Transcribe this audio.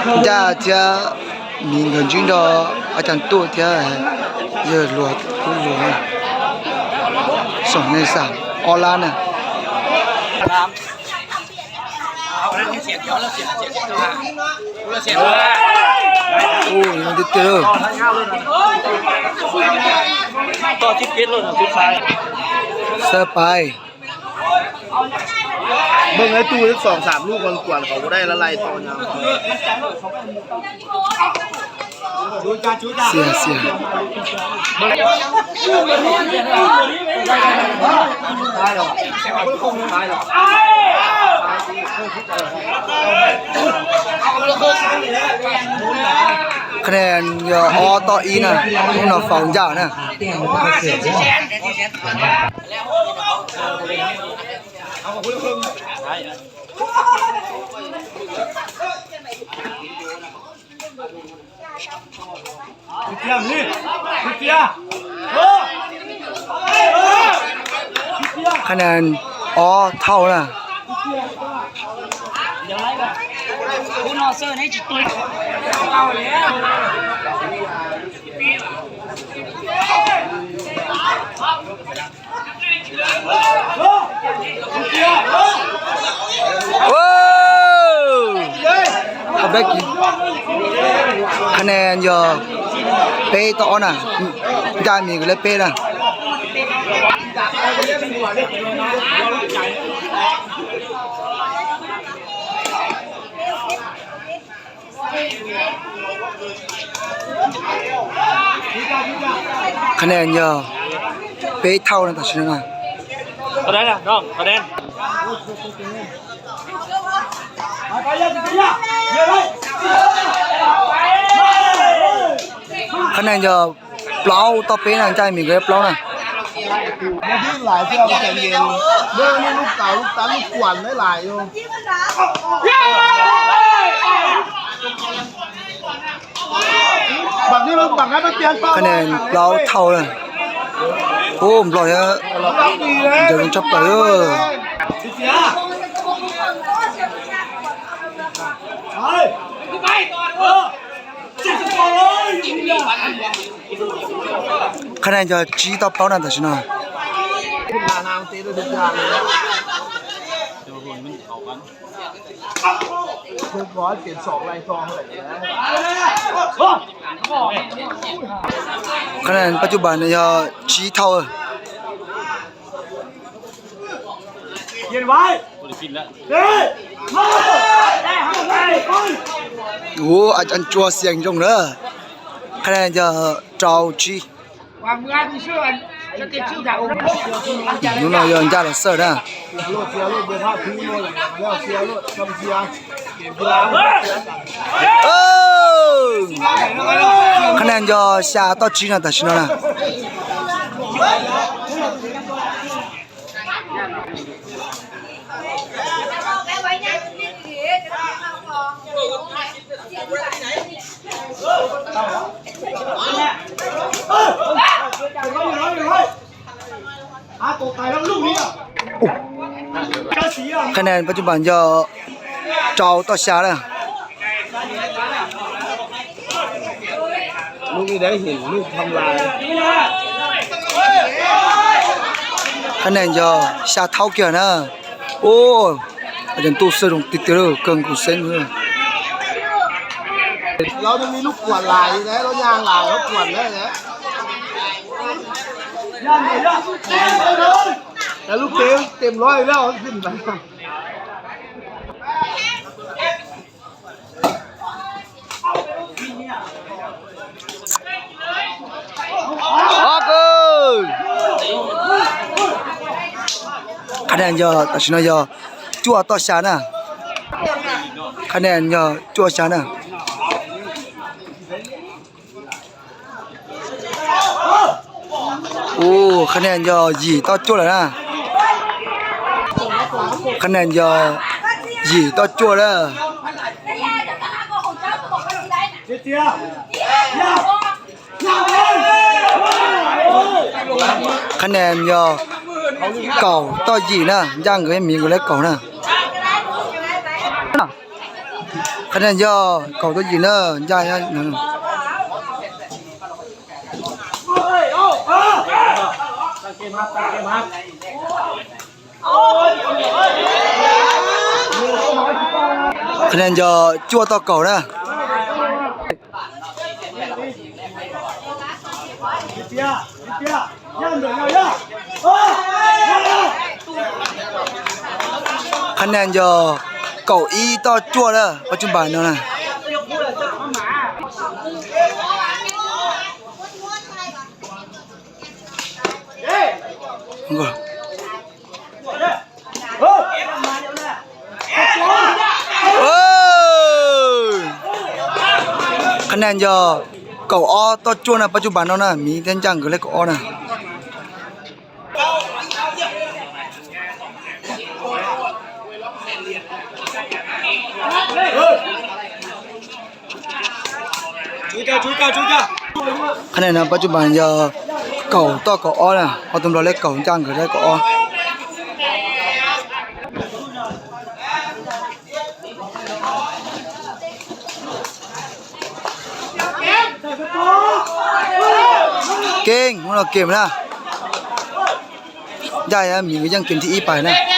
大家 มีเงินจริงดอก อาจารย์ตู้เที่ยวเยอะหลวดผู้หลวง สองในสาม ออลานน่ะ โอ้ย มันจะเจอ ต่อสิบเอ็ดเลยนะ สุดท้าย เสิร์ฟไป เบิ่งไอ้ตู้จัก สองสาม ลูก กวนๆ เขาบ่ได้ละ ไล่ต่อยาว เสีย เสีย คะแนน ยอ ออ ต่อ อี นะ พวกเราฟาวยาวนะ คะแนน ออ เท่านะ โอ้ เอาไปกิน คะแนนยอ เปต่อนะ จามีก็เลยเปนะ คะແນນຍອ ເປເທົ່ານະ ຕາຊິນະ ເທົ່າໃດລະນ້ອງ? ຄະແນນ ຄະແນນຍອ ເປົ່າຕໍ່ເປນະ ຈ່າຍໝີກເລີຍເປົ່ານະ ບໍ່ດີຫຼາຍເທື່ອ ບໍ່ແຂງເຢັນ ເບິ່ງນີ້ລູກເຕົາ ລູກຕັນ ລູກກວນຫຼາຍໆຢູ່ ບັກນີ້ມັນ ບັກນັ້ນມັນປ່ຽນເປົ້າ ຄະແນນເປົ່າເທົ່ານະ ໂອ້ ບໍ່ລອດເດີ ຈະລົງຈັບໄປເດີ ຄະແນນຈະຈີ່ຕໍ່ເປົ້ານະ ຕາຊິນະ ຄະແນນປັດຈຸບັນນີ້ ຈີ່ເທົ່າ ໂອ້ ອາຈານຈົວສຽງຢົງເດີ ຄະແນນຈະເຈົ້າຈີ່ ໜູນ້ອຍຍ້ອນຢາລະເສີນນະ ເອີ ຄະແນນຢໍຊາຕໍ່ຈີ່ນະ ຕາຊິນະ ຄະແນນປັດຈຸບັນ ເຈົ້າຕໍ່ຊາເດີ ລູກນີ້ໄດ້ເຫັນ ລູກທຳລາຍ ຄະແນນເຈົ້າຊາເທົ່າເກີນນະ ໂອ້ ອາຈານຕູ້ເສີດລົງຕິດເຕີເກີງກຸເຊັນເລີຍ ລາວຍັງມີລູກກວນຫຼາຍຢູ່ເດ້ ລາວຍ່າງຫຼາຍ ລາວກວນໄດ້ແຫຼະ ແຕ່ລູກເຕະເຕັມຮ້ອຍແລ້ວ ຂຶ້ນໄປ ອອກເອີຍ ຄະແນນຢໍ ຕາຊິນະຢໍ ຈົວຕໍ່ຊານະ ຄະແນນຢໍ ຈົວຊານະ ໂອ້ ຄະແນນຢໍ ຢີ່ຕໍ່ຈົວແລ້ວນະ ຄະແນນຢໍ ຢີ່ຕໍ່ຈົວແລ້ວ ຄະແນນຢໍ ເກົ້າຕໍ່ຢີ່ນະ ຢ່າງກໍມີກໍແລ້ວເກົ້ານະ. ຄະແນນຢໍ້ ເກົ້າຕໍ່ສີ່ເດີ ຢ່າ ຢ່າ ຄະແນນຢໍ້ ຈວດຕໍ່ເກົ້າເດີ. ຄະແນນຢໍ້ ເກົ້າອີ່ຕໍ່ຈວດເດີ ປັດຈຸບັນເນາະນະ. ໂອ້ຍ ຄະແນນຢໍ້ ເກົ້າອໍຕໍ່ຈວດນະ ປັດຈຸບັນເນາະນະ ມີແຕ່ຈ້າງເກີດແລ້ວກໍອໍນະ. ຄະແນນນະ ປັດຈຸບັນຢາ ເກົ້າຕໍ່ເກົ້າອໍນະ ເອົາຕົມລອເລັກເກົ້າຈ້າງກໍໄດ້ກໍອໍ. ເກັ່ງ ມັນເອົາເກມນະ ໄດ້ນະ ມີກໍຍັງເກມທີ່ອີ່ໄປນະ.